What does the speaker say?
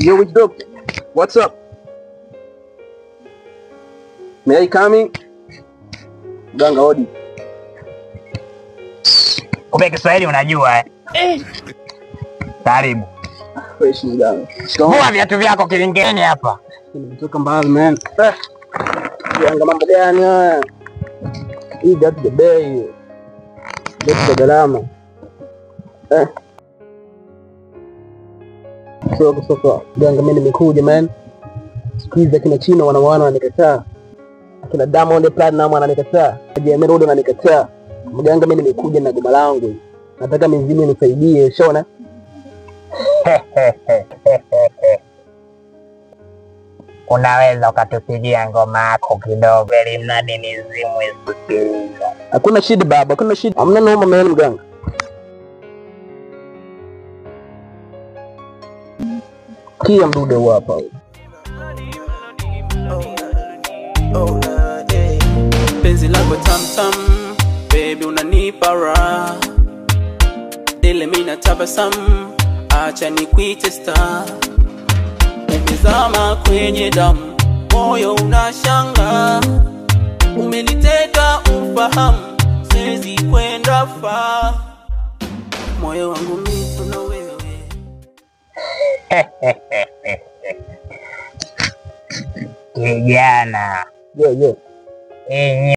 Yo, witch doctor. What's up? May I come in? Mganga hodi. Kumbe Kiswahili unajua eh? Karibu. Fresh mganga. Shikamoo. Vua viatu vyako kilingeni hapa. Nimetoka mbali man. Mganga mambo gani haya? Hii viatu vya bei. Viatu vya gharama. Soko soko. Mganga mimi nimekuja man. Siku hizi akina Chino wanawana wananikataa. Akina Diamond Platnumz wananikataa. Jay Road wananikataa. Mganga mimi nimekuja na goma langu. Nataka mizimu nisaidie, shona. Unaweza ukatupigia ngoma yako kidogo ili mradi mizimu isikusikilize. Hakuna shida baba, hakuna shida. Hamna noma man mganga. Kia mdude huu hapa. Penzi lako tamtam, baby unanipa raha, dele mimi natabasamu, acha nikuite star. Umezama kwenye damu, moyo unashanga, umeniteka ufahamu, siwezi kwenda far, moyo wangu mimi na wewe. Kijana, Yeah, yeah. hii